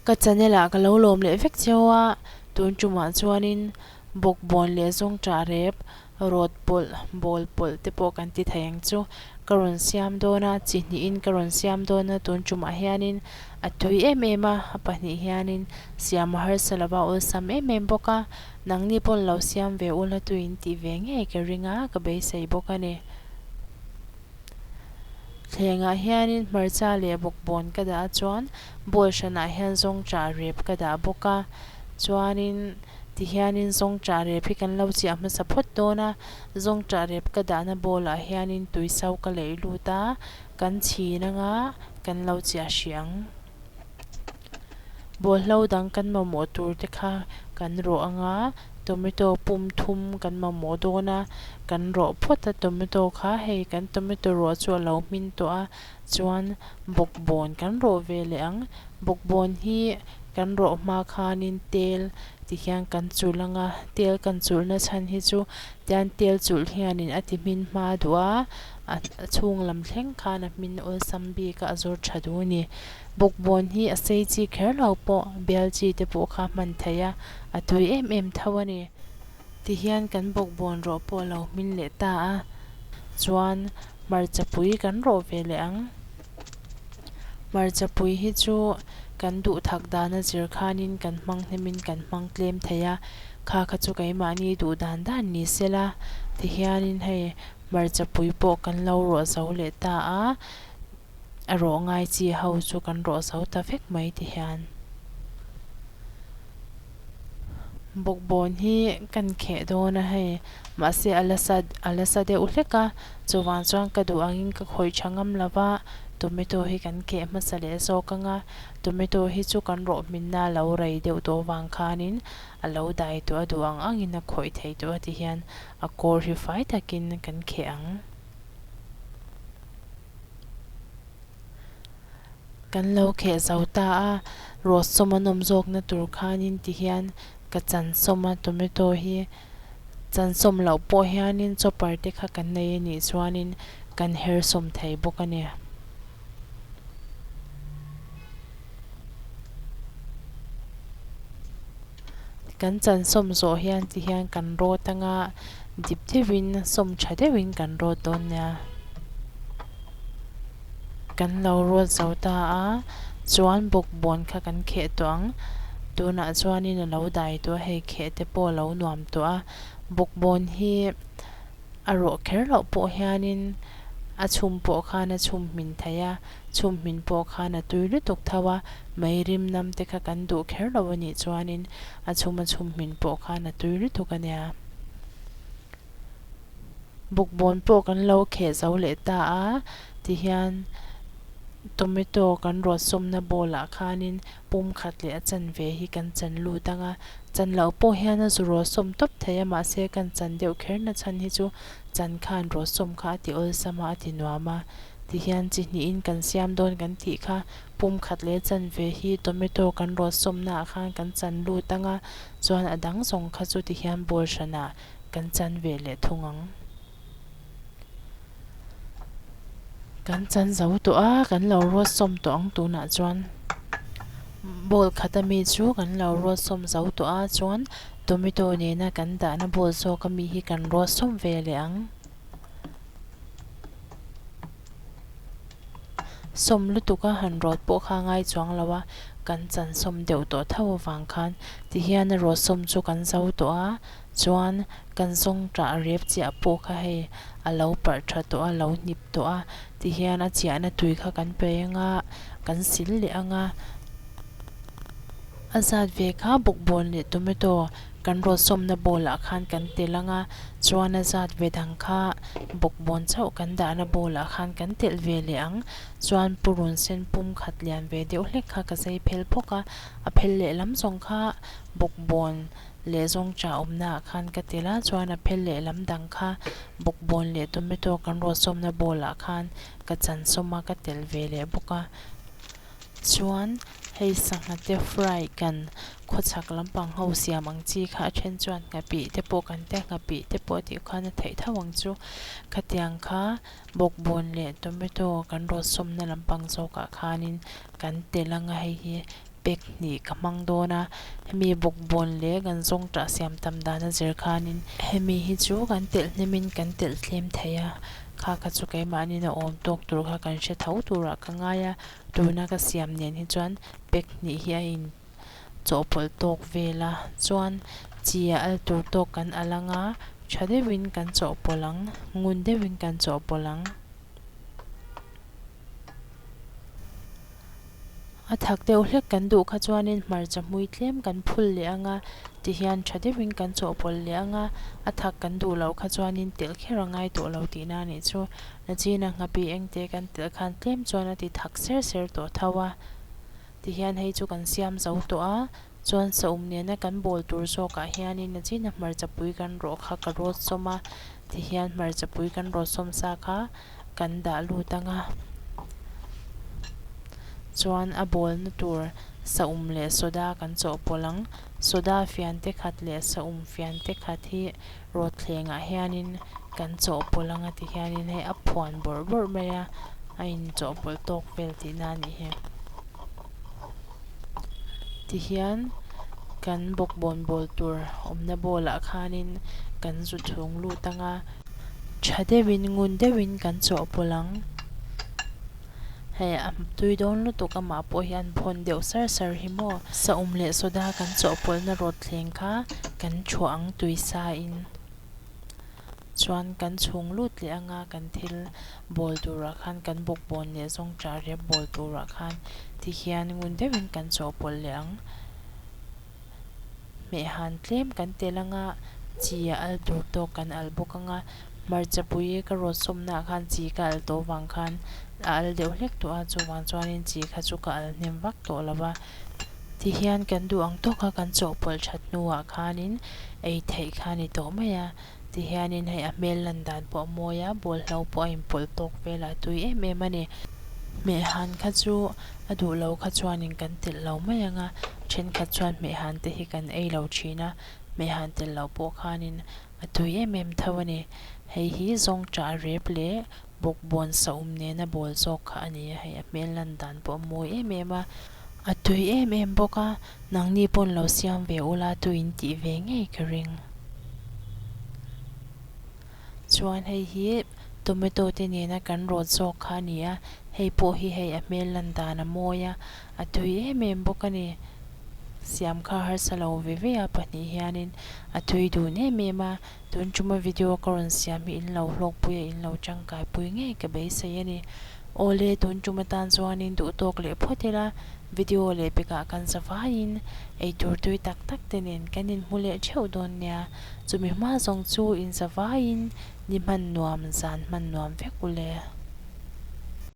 Ka channel ah ka lo lawm leh vek cheu a, tun tumah chuanin bawkbawn leh zawngṭah rep, rawt pawlh, bawl pawlh te pawh kan ti thei ang chu. Ka rawn siam dawn a, chi hnihin ka rawn siam dawn a, tun tumah hianin a tui em em a, a pahnih hianin siam a harsa lova awlsam em em bawk a, nangni pawn lo siam ve ula tuin tih ve ngei ka ring a, ka beisei bawk a ni. Thlengah hianin hmarcha leh bawkbawn ka dah a chuan bowl hranah hian zawngṭah rep ka dah bawk a chuanin tihianin zawngṭah rep hi kan lo chiah hmasa phawt dawn a zawngṭah rep ka dahna bowl ah hianin tui so ka leih lut a kan chhin anga kan lo chiah hrih ang. Bawlhlo dang kan mamawh tur te kha kan rawh anga tomato pum thum kan mamawh dawn a, kan rawh phawt a tomato kha hei kan tomato rawh chu a lo hmin tawh a chuan bawkbawn kan rawh ve leh ang bawkbawn hi kan rawh hma khanin tel ti hian kan chulh anga tel kan chulh na chhan hi chu tian tel chulh hianin a ti hmin hma duh a a chhung lam thleng khan a hmin awlsam bik a a zawr tha duh a ni. Bawkbawn hi a sei chi kher lo pawh bial chi te pawh kha hman theih a, a tui em em tho a ni. Tihian kan bawkbawn rawh pawh a lo hmin leh ta a, chuan hmarcha pui kan rawh ve leh ang. Hmarcha pui hi chu kan duh thak dana zir khanin kan hmang hnemin kan hmang tlem thei a, kha kha chu keimahni duh dan dan ni sela tihianin hei hmarcha pui pawh kan lo rawh zo leh ta a. A rawh ngai chi ho chu kan rawh zo ta vek mai ti hian bawkbawn hi kan kheh dawn a hei mahse a la sa a la sa deuh hlek a chuvang chuan ka duh angin ka khawih tha ngam lo va tomato hi kan kheh hmasa leh zawk ang a tomato hi chu kan rawh hminna a lo rei deuh tawh vang khanin a lo dai tawh a duh ang angin a khawih thei tawh a ti hian a kawr hi fai takin kan kheh ang. Kan lo kheh zo ta a, rawt sawm an awm zawkna tur khanin tihian ka chan sawm a, tomato hi chan sawm loh pawh hianin chopper te kha kan nei a nih chuanin kan her sawm thei bawk a ni. Kan chan sawm zawh hian ti hian kan rawt anga dip deuhin sawm tha deuhin kan rawt dawn nia. Kan lo rawt zo ta a, chuan bawkbawn kha kan kheh tawh ang. Tunah chuanin a lo dai tawh a, hei kheh te pawh a lo nuam tawh a. Bawkbawn hi a rawh kher loh pawh hianin a chhum pawh khan a chhum hmin thei a. Chhum hmin pawh khan a tui lutuk tho a, mei rim nam te kha kan duh kher lo a nih chuanin a chhum a chhum hmin pawh khan a tui lutuk a nia. Bawkbawn pawh kan lo kheh zo leh ta a, tihian tomato kan rawt sawmna bowl ah khanin pum khat leh a chanve hi kan chan lut ang a, chan loh pawh hian a zu rawt sawm tawp thei a mahse kan chan deuh kher na chhan hi chu chan khan rawt sawm kha a ti awlsam a a ti nuam a. Tihian chi hnihin kan siam dawn kan tih kha pum khat leh chanve hi tomato kan rawt sawmna ah khan kan chan lut ang a, chuan a dang zawng kha chu tihian bowl hranah kan chan ve leh thung ang. Kan chan zo tawh a, kan lo rawt sawm tawh ang tunah chuan bowl khat ami chu kan lo rawt sawm zo tawh a, chuan tomato nena kan dahna bowl zawk ami hi kan rawt sawm ve leh ang. Sawm lutuk a han rawt pawh kha a ngai chuang lo a, kan chan sawm deuh tawh tho avang khan tihian a rawt sawm chu kan zo tawh a, chuan kan zawng tah rep chiah pawh kha hei a lo parh tha tawh a, lo hnip tawh a, tihian a chiahna tui kha kan pe ang a, kan sil leh ang a, a zat ve kha bawkbawn leh tomato Kan rawt sawmna bowl ah khan kan telh ang a, chuan a zat ve dang kha bawkbawn chauh kan dahna bowl ah khan kan telh ve leh ang. Chuan purun sen pum khat lian ve deuh hlek kha ka zai phel phawk a, a phel lehlam zawng kha bawkbawn leh zawngṭah awmna ah khan ka telh a, chuan a phel lehlam dang kha bawkbawn leh tomato kan rawt sawmna bowl ah khan ka chan sawm a ka telh ve leh bawk a. Chuan hei sangha te fry kan khawchhak lampang ho siam ang chi kha a then chuan nghapih te pawh kan tia nghapih te pawh tih khan a theih tho ang chu. Khatiang kha bawkbawn leh tomato kan rawt sawmna lampang zawkah khanin kan telh ang a hei hi. Pack hnih ka hmang dawn a, hemi bawkbawn leh kan zawngṭah siam tam dan a zir khanin hemi hi chu kan telh hnemin kan telh thlem thei a, kha kha chu keimahniin a awm tawk tur kha kan hre tho turah ka ngai a, tuna ka siam nen hi chuan pack hnih hi a in chawhpawlh tawk vel a, chuan chi a al tur tawk kan al ang a, tha deuhin kan chawhpawlh ang, ngun deuhin kan chawhpawlh ang. A thak deuh hlek kan duh kha chuanin hmarcha hmui tlem kan phul leh ang a, tihian tha deuhin kan chawhpawlh leh ang a, a thak kan duh loh kha chuanin telh kher a ngai tawh lo tihna a nih chu. Nachina nghapi engte kan telh khan tlem chuan a ti thak ser ser tawh tho a, tihian hei chu kan siam zo tawh a, chuan saum nena kan bawl tur zawkah hianin nachina hmarcha pui kan rawh kha ka rawt sawm a, tihian hmarcha pui kan rawt sawm sa kha. kan dah lut ang a chuan a bawlna tur saum leh soda kan chawhpawlh ang soda fian te khat leh saum fian te khat hi rawtthleng ah hianin kan chawhpawlh ang a ti hianin hei a phuan bawrh bawrh mai a a inchawhpawlh tawk vel tihna a nih hi tihian kan bawkbawn bawl tur awmna bowl ah khanin kan zu chhung lut ang a. Tha deuhin ngun deuhin kan chawhpawlh ang. Hei a tui dawn lutuk amah pawh hian phawn deuh sar sar hi maw. Saum leh soda kan chawhpawlhna rawt thleng kha kan thuah ang tui sa in. Chuan kan chhung lut leh anga kan thil bawl turah khan kan bawkbawn leh zawng chah rep bawl turah khan ti hian ngun deuhin kan chawhpawlh leh ang. Hmehhan tlem kan tel anga chi a al tur tawk kan al bawk anga hmarcha pui ka rawt sawmnaah khan chi ka al tawh vang khan a al deuh hlek tawh a chuvang chuanin chi kha chu ka al hnem vak tawh lo va tihian kan duh ang tawka kan chawhpawlh that hnuah khanin ei theih kha a ni tawh mai a tihianin hei a hmel lan dan pawh a mawi a bawlhlo pawh a inpawlh tawk vel a tui em em a ni hmehhan kha chu. A duh lo kha chuanin kan telh lo mai ang a, thenkhat chuan hmehhan te hi kan ei lo thin a, hmehhan telh loh pawh khanin a tui em em tho a ni. Hei hi zawngṭah rep leh bawkbawn saum nena bawl zawk kha a ni a, hei a hmel lan dan pawh a mawi em em a, a tui em em bawk a, nangni pawn lo siam ve ula tuin tih ve ngei ka ring. Chuan hei hi tomato te nena kan rawt zawk kha a ni a, hei pawh hi hei a hmel lan dan a mawi a, a tui em em bawk a ni. Siam kha harsa lo ve ve a pahnih hianin a tui dun em em a, tun tuma video ka rawn siam hi in lo hlawkpui a in lo tangkai pui ngei ka beisei a ni. Awle tun tum atan chuanin duh tawk leh phawt ila video leh pekah kan za vaiin eitur tui tak tak te nen kan inhmu leh theuh dawn nia. Chumi hma zawng chu inzavaiin ni hman nuam zan hman nuam vek u le.